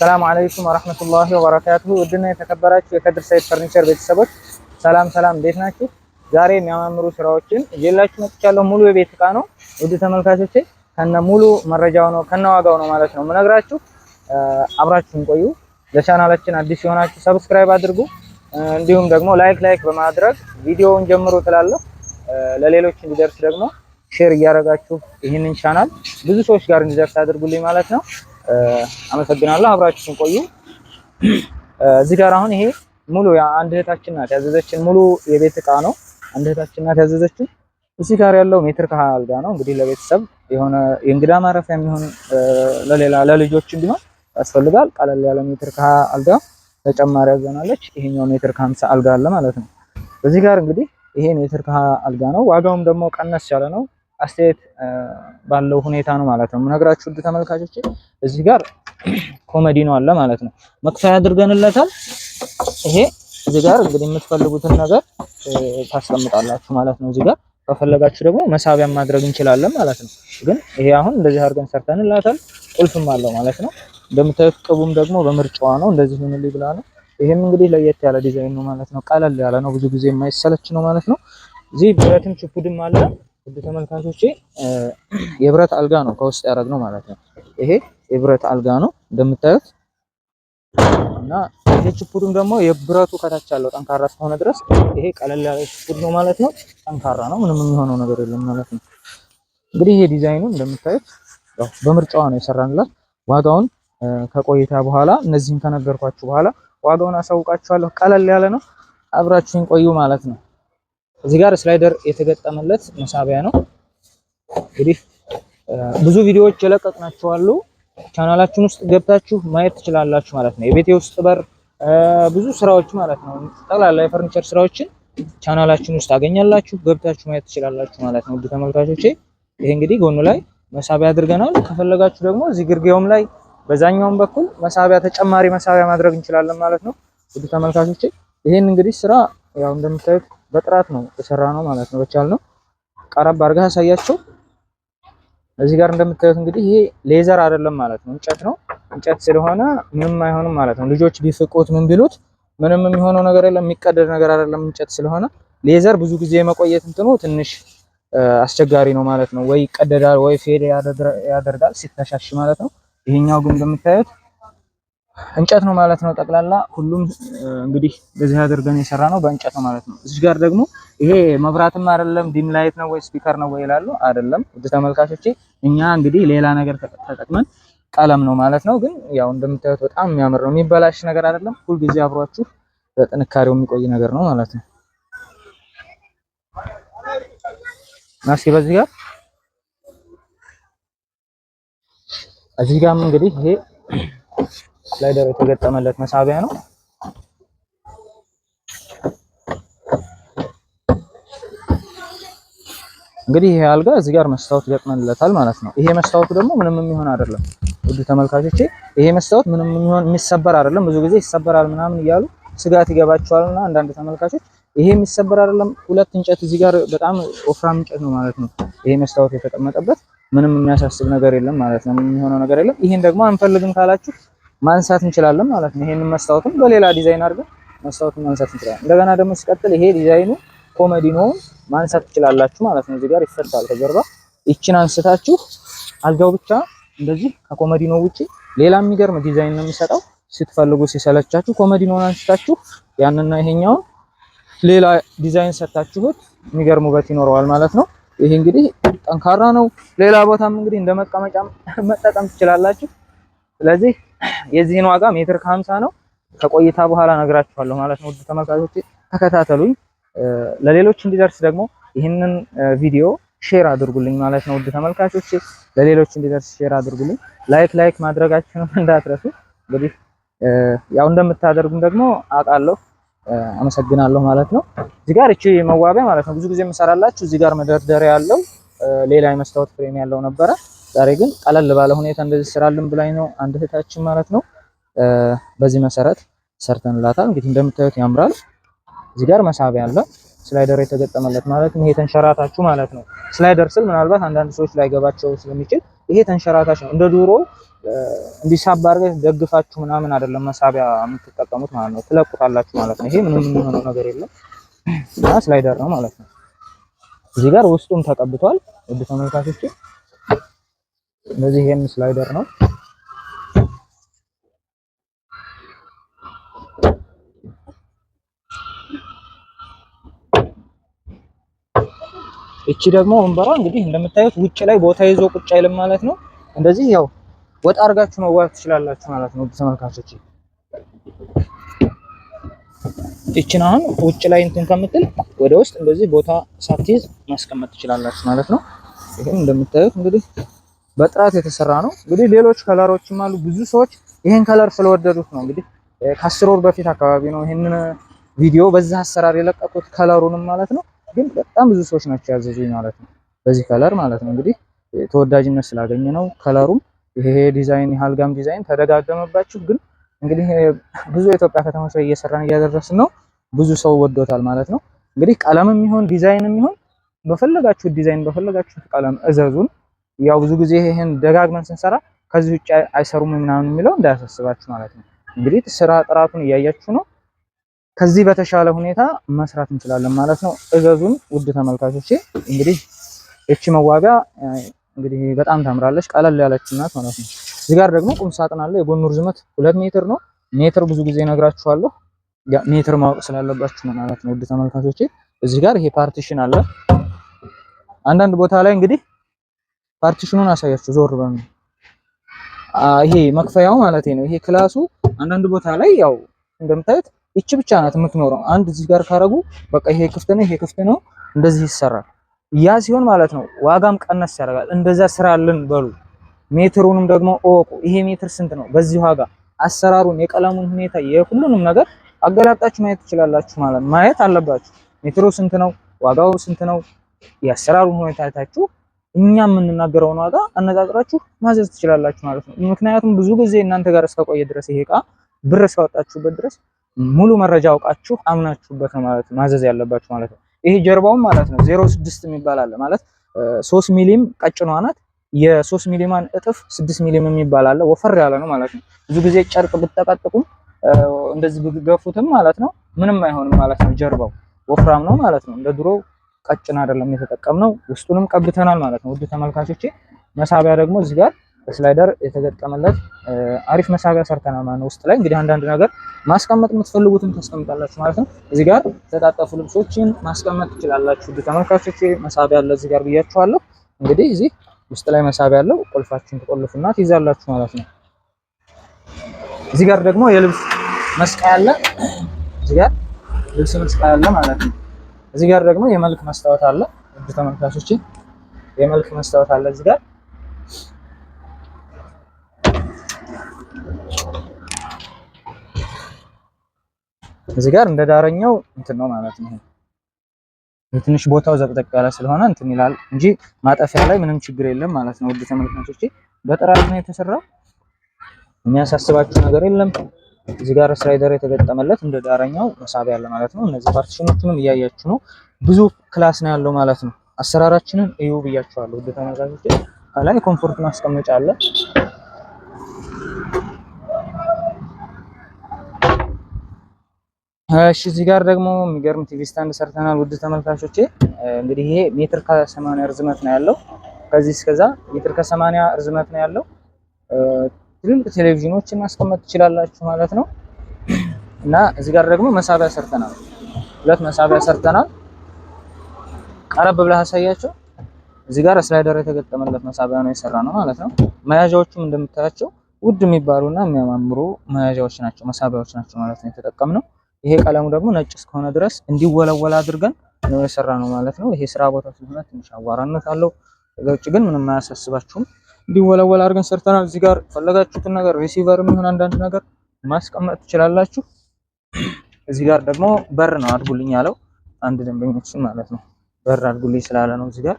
ሰላም አለይኩም ወራህመቱላሂ ወበረካቱሁ። ውድና የተከበራችሁ የከድር ሰይድ ፈርኒቸር ቤተሰቦች ሰላም ሰላም፣ እንዴት ናችሁ? ዛሬ የሚያማምሩ ስራዎችን ይዤላችሁ መጥቻለሁ። ሙሉ የቤት እቃ ነው ውድ ተመልካቾቼ፣ ከነ ሙሉ መረጃው ነው ከነ ዋጋው ነው ማለት ነው የምነግራችሁ። አብራችሁን ቆዩ። ለቻናላችን አዲስ የሆናችሁ subscribe አድርጉ፣ እንዲሁም ደግሞ like like በማድረግ ቪዲዮውን ጀምሩ ትላለሁ። ለሌሎች እንዲደርስ ደግሞ share እያደረጋችሁ ይህንን ቻናል ብዙ ሰዎች ጋር እንዲደርስ አድርጉልኝ ማለት ነው። አመሰግናለሁ። አብራችሁን ቆዩ። እዚህ ጋር አሁን ይሄ ሙሉ አንድ እህታችን ናት ያዘዘችን ሙሉ የቤት እቃ ነው። አንድ እህታችን ናት ያዘዘችን። እዚህ ጋር ያለው ሜትር ከሀያ አልጋ ነው። እንግዲህ ለቤተሰብ የሆነ የእንግዳ ማረፊያ የሚሆን ለሌላ ለልጆች እንዲሆን ያስፈልጋል። ቀለል ያለ ሜትር ከሀያ አልጋ ተጨማሪ ያዘናለች። ይሄኛው ሜትር ከሀምሳ አልጋ አለ ማለት ነው። በዚህ ጋር እንግዲህ ይሄ ሜትር ከሀያ አልጋ ነው። ዋጋውም ደግሞ ቀነስ ያለ ነው። አስተያየት ባለው ሁኔታ ነው ማለት ነው የምነግራችሁ ውድ ተመልካቾቼ። እዚህ ጋር ኮመዲኖ አለ ማለት ነው። መክፈያ አድርገንለታል። ይሄ እዚህ ጋር እንግዲህ የምትፈልጉትን ነገር ታስቀምጣላችሁ ማለት ነው። እዚህ ጋር ከፈለጋችሁ ደግሞ መሳቢያ ማድረግ እንችላለን ማለት ነው። ግን ይሄ አሁን እንደዚህ አድርገን ሰርተንላታል። ቁልፍም አለው ማለት ነው። እንደምታዩት ቅቡም ደግሞ በምርጫዋ ነው። እንደዚህ ሁንልኝ ብላ ነው። ይሄም እንግዲህ ለየት ያለ ዲዛይን ነው ማለት ነው። ቀለል ያለ ነው። ብዙ ጊዜ የማይሰለች ነው ማለት ነው። እዚህ ብረትም ችፑድም አለ። ውድ ተመልካቾቼ የብረት አልጋ ነው ከውስጥ ያደረግነው ማለት ነው። ይሄ የብረት አልጋ ነው እንደምታዩት እና ይሄ ችፑድም ደግሞ የብረቱ ከታች ያለው ጠንካራ እስከሆነ ድረስ ይሄ ቀለል ያለ ችፑድ ነው ማለት ነው። ጠንካራ ነው፣ ምንም የሚሆነው ነገር የለም ማለት ነው። እንግዲህ ይሄ ዲዛይኑ እንደምታዩት ያው በምርጫዋ ነው የሰራንላት። ዋጋውን ከቆይታ በኋላ እነዚህን ከነገርኳችሁ በኋላ ዋጋውን አሳውቃችኋለሁ። ቀለል ያለ ነው፣ አብራችሁን ቆዩ ማለት ነው። እዚህ ጋር slider የተገጠመለት መሳቢያ ነው። እንግዲህ ብዙ ቪዲዮዎች የለቀቅናቸው አሉ። ቻናላችን ውስጥ ገብታችሁ ማየት ትችላላችሁ ማለት ነው። የቤቴ ውስጥ በር ብዙ ስራዎች ማለት ነው። ጠቅላላ የፈርኒቸር ስራዎችን ቻናላችን ውስጥ ታገኛላችሁ፣ ገብታችሁ ማየት ትችላላችሁ ማለት ነው። ውድ ተመልካቾቼ ይሄ እንግዲህ ጎኑ ላይ መሳቢያ አድርገናል። ከፈለጋችሁ ደግሞ እዚህ ግርጌውም ላይ በዛኛውም በኩል መሳቢያ ተጨማሪ መሳቢያ ማድረግ እንችላለን ማለት ነው። ውድ ተመልካቾቼ ይሄን እንግዲህ ስራ ያው እንደምታዩት በጥራት ነው የሰራ ነው ማለት ነው። በቻል ነው ቀረብ አድርገህ ያሳያቸው። እዚህ ጋር እንደምታዩት እንግዲህ ይሄ leather አይደለም ማለት ነው፣ እንጨት ነው። እንጨት ስለሆነ ምንም አይሆንም ማለት ነው። ልጆች ቢፍቁት ምን ቢሉት ምንም የሚሆነው ነገር የለም፣ የሚቀደድ ነገር አይደለም። እንጨት ስለሆነ leather ብዙ ጊዜ የመቆየት እንትኑ ትንሽ አስቸጋሪ ነው ማለት ነው። ወይ ይቀደዳል ወይ fade ያደርጋል ሲተሻሽ ማለት ነው። ይሄኛው ግን እንደምታዩት እንጨት ነው ማለት ነው። ጠቅላላ ሁሉም እንግዲህ በዚህ አድርገን የሰራ ነው በእንጨት ነው ማለት ነው። እዚህ ጋር ደግሞ ይሄ መብራትም አይደለም dim light ነው ወይ speaker ነው ወይ ይላሉ። አይደለም ውድ ተመልካቾቼ፣ እኛ እንግዲህ ሌላ ነገር ተጠቅመን ቀለም ነው ማለት ነው። ግን ያው እንደምታዩት በጣም የሚያምር ነው። የሚበላሽ ነገር አይደለም። ሁልጊዜ አብሯችሁ በጥንካሬው የሚቆይ ነገር ነው ማለት ነው። እስኪ በዚህ ጋር እዚህ ጋርም እንግዲህ ይሄ slider የተገጠመለት መሳቢያ ነው። እንግዲህ ይሄ አልጋ እዚህ ጋር መስታወት ገጥመንለታል ማለት ነው። ይሄ መስታወቱ ደግሞ ምንም የሚሆን አይደለም ውድ ተመልካቾቼ፣ ይሄ መስታወት ምንም የሚሆን የሚሰበር አይደለም። ብዙ ጊዜ ይሰበራል ምናምን እያሉ ስጋት ይገባቸዋልና አንዳንድ ተመልካቾች፣ ይሄ የሚሰበር አይደለም። ሁለት እንጨት እዚህ ጋር በጣም ወፍራም እንጨት ነው ማለት ነው። ይሄ መስታወት የተቀመጠበት ምንም የሚያሳስብ ነገር የለም ማለት ነው። ምንም የሚሆነው ነገር የለም። ይሄን ደግሞ አንፈልግም ካላችሁ ማንሳት እንችላለን ማለት ነው። ይሄንን መስታወትም በሌላ ዲዛይን አድርገን መስታወቱን ማንሳት እንችላለን። እንደገና ደግሞ ሲቀጥል ይሄ ዲዛይኑ ኮመዲኖውን ማንሳት ትችላላችሁ ማለት ነው። እዚህ ጋር ይፈታል ከጀርባ። ይችን አንስታችሁ አልጋው ብቻ እንደዚህ ከኮመዲኖ ውጪ ሌላ የሚገርም ዲዛይን ነው የሚሰጠው። ስትፈልጉ ሲሰለቻችሁ ኮመዲኖውን አንስታችሁ ያንና ይሄኛውን ሌላ ዲዛይን ሰጣችሁት የሚገርም ውበት ይኖረዋል ማለት ነው። ይሄ እንግዲህ ጠንካራ ነው። ሌላ ቦታም እንግዲህ እንደ መቀመጫም መጠቀም ትችላላችሁ። ስለዚህ የዚህን ዋጋ ሜትር ከ50 ነው። ከቆይታ በኋላ ነግራችኋለሁ ማለት ነው። ውድ ተመልካቾች ተከታተሉኝ። ለሌሎች እንዲደርስ ደግሞ ይህንን ቪዲዮ share አድርጉልኝ ማለት ነው። ውድ ተመልካቾች ለሌሎች እንዲደርስ share አድርጉልኝ። like like ማድረጋችሁንም እንዳትረሱ። እንግዲህ ያው እንደምታደርጉም ደግሞ አውቃለሁ። አመሰግናለሁ ማለት ነው። እዚህ ጋር እቺ መዋቢያ ማለት ነው ብዙ ጊዜ የምሰራላችሁ እዚህ ጋር መደርደሪያ ያለው ሌላ የመስታወት frame ያለው ነበረ። ዛሬ ግን ቀለል ባለ ሁኔታ እንደዚህ ስራልን ብላኝ ነው አንድ እህታችን ማለት ነው። በዚህ መሰረት ሰርተንላታል። እንግዲህ እንደምታዩት ያምራል። እዚህ ጋር መሳቢያ አለ፣ slider የተገጠመለት ማለት ነው። ይሄ ተንሸራታችሁ ማለት ነው። slider ስል ምናልባት አንዳንድ ሰዎች ላይገባቸው ስለሚችል ይሄ ተንሸራታች ነው። እንደ ድሮ እንዲሳብ አድርገህ ደግፋችሁ ምናምን አይደለም መሳቢያ የምትጠቀሙት ማለት ነው። ትለቁታላችሁ ማለት ነው። ይሄ ምንም የሚሆነው ነገር የለም እና slider ነው ማለት ነው። እዚህ ጋር ውስጡም ተቀብቷል። ውድ ተመልካቾች እንደዚህ ይሄም slider ነው። እቺ ደግሞ ወንበሯ እንግዲህ እንደምታዩት ውጭ ላይ ቦታ ይዞ ቁጭ አይልም ማለት ነው። እንደዚህ ያው ወጣ አድርጋችሁ መዋብ ትችላላችሁ ማለት ነው። ተመልካቾች እቺን አሁን ውጭ ላይ እንትን ከምትል ወደ ውስጥ እንደዚህ ቦታ ሳትይዝ ማስቀመጥ ትችላላችሁ ማለት ነው። ይሄም እንደምታዩት እንግዲህ በጥራት የተሰራ ነው። እንግዲህ ሌሎች color ኦችም አሉ። ብዙ ሰዎች ይሄን color ስለወደዱት ነው እንግዲህ ከ10 ወር በፊት አካባቢ ነው ይሄንን ቪዲዮ በዛ አሰራር የለቀቁት color ኡንም ማለት ነው። ግን በጣም ብዙ ሰዎች ናቸው ያዘዙኝ ማለት ነው፣ በዚህ color ማለት ነው። እንግዲህ ተወዳጅነት ስላገኘ ነው color ኡም። ይሄ ዲዛይን የአልጋም ዲዛይን ተደጋገመባችሁ። ግን እንግዲህ ብዙ የኢትዮጵያ ከተሞች ላይ እየሰራን እያደረስን ነው። ብዙ ሰው ወዶታል ማለት ነው። እንግዲህ ቀለምም ይሁን ዲዛይንም ይሁን በፈለጋችሁት ዲዛይን በፈለጋችሁት ቀለም እዘዙን። ያው ብዙ ጊዜ ይሄን ደጋግመን ስንሰራ ከዚህ ውጭ አይሰሩም ምናምን የሚለው እንዳያሳስባችሁ ማለት ነው። እንግዲህ ስራ ጥራቱን እያያችሁ ነው። ከዚህ በተሻለ ሁኔታ መስራት እንችላለን ማለት ነው። እዘዙን ውድ ተመልካቾቼ። እንግዲህ እቺ መዋቢያ እንግዲህ በጣም ታምራለች፣ ቀለል ያለች ናት ማለት ነው። እዚህ ጋር ደግሞ ቁም ሳጥን አለ። የጎኑ ርዝመት 2 ሜትር ነው። ሜትር ብዙ ጊዜ እነግራችኋለሁ፣ ሜትር ማወቅ ስላለባችሁ ነው ማለት ነው። ውድ ተመልካቾቼ እዚህ ጋር ይሄ partition አለ። አንዳንድ ቦታ ላይ እንግዲህ partition ኑን አሳያችሁ ዞር በምን ይሄ መክፈያው ማለት ነው። ይሄ class ኡ አንዳንድ ቦታ ላይ ያው እንደምታዩት ይቺ ብቻ ናት የምትኖረው። አንድ እዚህ ጋር ካረጉ በቃ ይሄ ክፍት ነው፣ ይሄ ክፍት ነው፣ እንደዚህ ይሰራል። ያ ሲሆን ማለት ነው ዋጋም ቀነስ ያደርጋል። እንደዛ ስራልን በሉ። ሜትሩንም ደግሞ እወቁ። ይሄ ሜትር ስንት ነው በዚህ ዋጋ፣ አሰራሩን፣ የቀለሙን ሁኔታ፣ የሁሉንም ነገር አገላብጣችሁ ማየት ትችላላችሁ ማለት ማየት አለባችሁ። ሜትሩ ስንት ነው፣ ዋጋው ስንት ነው፣ የአሰራሩን ሁኔታ አይታችሁ እኛ የምንናገረውን ዋጋ አነጻጽራችሁ ማዘዝ ትችላላችሁ ማለት ነው። ምክንያቱም ብዙ ጊዜ እናንተ ጋር እስከቆየ ድረስ ይሄ እቃ ብር እስካወጣችሁበት ድረስ ሙሉ መረጃ አውቃችሁ አምናችሁበት ነው ማለት ማዘዝ ያለባችሁ ማለት ነው። ይሄ ጀርባውም ማለት ነው 06 የሚባል አለ ማለት 3 ሚሊም ቀጭኗ ናት። የ3 ሚሊማን እጥፍ 6 ሚሊም የሚባል አለ፣ ወፈር ያለ ነው ማለት ነው። ብዙ ጊዜ ጨርቅ ብትጠቀጥቁም እንደዚህ ብትገፉትም ማለት ነው ምንም አይሆንም ማለት ነው። ጀርባው ወፍራም ነው ማለት ነው። እንደ ድሮ ቀጭን አይደለም የተጠቀምነው። ውስጡንም ቀብተናል ማለት ነው። ውድ ተመልካቾቼ መሳቢያ ደግሞ እዚህ ጋር slider የተገጠመለት አሪፍ መሳቢያ ሰርተናል ማለት ነው። ውስጥ ላይ እንግዲህ አንዳንድ ነገር ማስቀመጥ የምትፈልጉትን ታስቀምጣላችሁ ማለት ነው። እዚህ ጋር የተጣጠፉ ልብሶችን ማስቀመጥ ትችላላችሁ። ውድ ተመልካቾቼ መሳቢያ አለ እዚህ ጋር ብያችኋለሁ። እንግዲህ እዚህ ውስጥ ላይ መሳቢያ አለው። ቁልፋችሁን ትቆልፉና ትይዛላችሁ ማለት ነው። እዚህ ጋር ደግሞ የልብስ መስቀያ አለ። እዚህ ጋር ልብስ መስቀያ አለ ማለት ነው። እዚህ ጋር ደግሞ የመልክ መስታወት አለ። ውድ ተመልካቾቼ የመልክ መስታወት አለ እዚህ ጋር። እዚህ ጋር እንደ ዳረኛው እንትን ነው ማለት ነው። የትንሽ ቦታው ዘቅዘቅ ያለ ስለሆነ እንትን ይላል እንጂ ማጠፊያ ላይ ምንም ችግር የለም ማለት ነው። ውድ ተመልካቾቼ በጥራት ነው የተሰራው። የሚያሳስባችሁ ነገር የለም። እዚህ ጋር slider የተገጠመለት እንደ ዳረኛው መሳቢያ አለ ማለት ነው። እነዚህ partition ኦቹንም እያያችሁ ነው። ብዙ class ነው ያለው ማለት ነው። አሰራራችንን እዩ ብያችኋለሁ ውድ ተመልካቾቼ። ከላይ comfort ማስቀመጫ አለ። እሺ እዚህ ጋር ደግሞ የሚገርም TV stand ሰርተናል ውድ ተመልካቾቼ። እንግዲህ ይሄ ሜትር ከ80 ርዝመት ነው ያለው። ከዚህ እስከዛ ሜትር ከ80 ርዝመት ነው ያለው። ትልልቅ ቴሌቪዥኖችን ማስቀመጥ ትችላላችሁ ማለት ነው። እና እዚህ ጋር ደግሞ መሳቢያ ሰርተናል። ሁለት መሳቢያ ሰርተናል። ቀረብ ብለህ አሳያቸው። እዚህ ጋር slider የተገጠመለት መሳቢያ ነው የሰራ ነው ማለት ነው። መያዣዎቹም እንደምታያቸው ውድ የሚባሉና የሚያማምሩ መያዣዎች ናቸው፣ መሳቢያዎች ናቸው ማለት ነው የተጠቀምነው። ይሄ ቀለሙ ደግሞ ነጭ እስከሆነ ድረስ እንዲወለወል አድርገን ነው የሰራ ነው ማለት ነው። ይሄ ስራ ቦታ ስለሆነ ትንሽ አዋራነት አለው። ከዛ ውጭ ግን ምንም አያሳስባችሁም። እንዲወለወል አድርገን ሰርተናል። እዚህ ጋር ፈለጋችሁትን ነገር receiver የሚሆን አንዳንድ ነገር ማስቀመጥ ትችላላችሁ። እዚህ ጋር ደግሞ በር ነው አድርጉልኝ ያለው አንድ ደንበኛችን ማለት ነው። በር አድርጉልኝ ስላለ ነው። እዚህ ጋር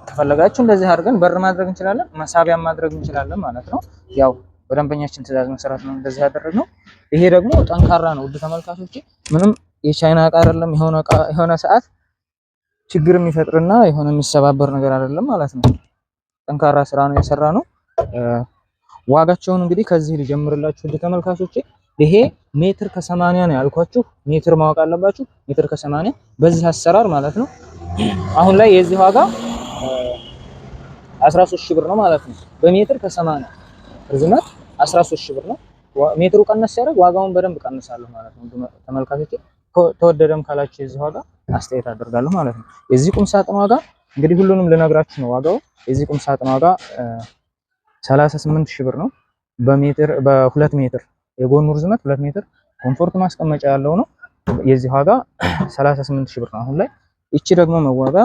ከፈለጋችሁ እንደዚህ አድርገን በር ማድረግ እንችላለን፣ መሳቢያ ማድረግ እንችላለን ማለት ነው። ያው በደንበኛችን ትዕዛዝ መሰረት ነው እንደዚህ ያደረግነው። ይሄ ደግሞ ጠንካራ ነው ውድ ተመልካቾቼ፣ ምንም የቻይና እቃ አይደለም። የሆነ ሰዓት ችግር የሚፈጥርና የሆነ የሚሰባበር ነገር አይደለም ማለት ነው። ጠንካራ ስራ ነው የሰራ ነው። ዋጋቸውን እንግዲህ ከዚህ ልጀምርላችሁ ውድ ተመልካቾቼ። ይሄ ሜትር ከ80 ነው ያልኳችሁ። ሜትር ማወቅ አለባችሁ። ሜትር ከ80 በዚህ አሰራር ማለት ነው። አሁን ላይ የዚህ ዋጋ 13 ሺህ ብር ነው ማለት ነው። በሜትር ከ80 ርዝመት 13 ሺህ ብር ነው። ሜትሩ ቀነስ ሲያደርግ ዋጋውን በደንብ ቀንሳለሁ ማለት ነው። ተመልካቾቼ ተወደደም ካላችሁ የዚህ ዋጋ አስተያየት አደርጋለሁ ማለት ነው። የዚህ ቁም ሳጥን ዋጋ እንግዲህ ሁሉንም ልነግራችሁ ነው። ዋጋው የዚህ ቁም ሳጥን ዋጋ 38 ሺህ ብር ነው። በሜትር በሁለት ሜትር የጎኑ ርዝመት 2 ሜትር comfort ማስቀመጫ ያለው ነው። የዚህ ዋጋ 38 ሺህ ብር ነው አሁን ላይ። እቺ ደግሞ መዋቢያ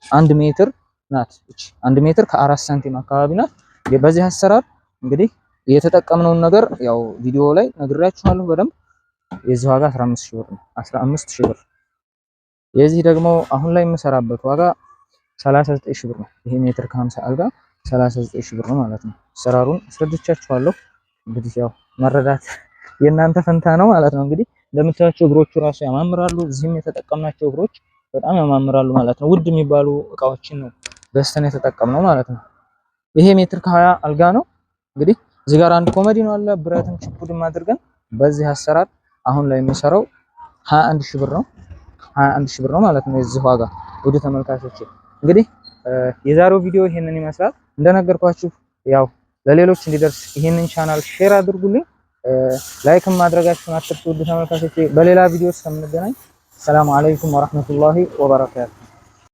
1 ሜትር ናት። እቺ 1 ሜትር ከ4 ሳንቲም አካባቢ ናት። በዚህ አሰራር እንግዲህ የተጠቀምነውን ነገር ያው ቪዲዮ ላይ ነግሬያችኋለሁ በደንብ። የዚህ ዋጋ 15 ሺህ ብር ነው። 15 ሺህ ብር። የዚህ ደግሞ አሁን ላይ የምሰራበት ዋጋ 39 ሺህ ብር ነው። ይሄ ሜትር ከ50 አልጋ 39 ሺህ ብር ነው ማለት ነው። አሰራሩን አስረድቻችኋለሁ። እንግዲህ ያው መረዳት የእናንተ ፈንታ ነው ማለት ነው። እንግዲህ እንደምታዩቸው እግሮቹ ራሱ ያማምራሉ። እዚህም የተጠቀምናቸው እግሮች በጣም ያማምራሉ ማለት ነው። ውድ የሚባሉ እቃዎችን ነው ገዝተን የተጠቀምነው ማለት ነው። ይሄ ሜትር ከ20 አልጋ ነው። እንግዲህ እዚህ ጋር አንድ ኮመዲኖ አለ። ብረትም ችፑድም አድርገን በዚህ አሰራር አሁን ላይ የምሰራው 21 ሺህ ብር ነው። 21 ሺህ ብር ነው ማለት ነው የዚህ ዋጋ። ውድ ተመልካቾቼ እንግዲህ የዛሬው ቪዲዮ ይሄንን ይመስላል። እንደነገርኳችሁ ያው ለሌሎች እንዲደርስ ይሄንን channel share አድርጉልኝ፣ like ም ማድረጋችሁን አትርሱ። ውድ ተመልካቾቼ በሌላ ቪዲዮ እስከምንገናኝ ሰላም አለይኩም ወራህመቱላሂ ወበረካቱ።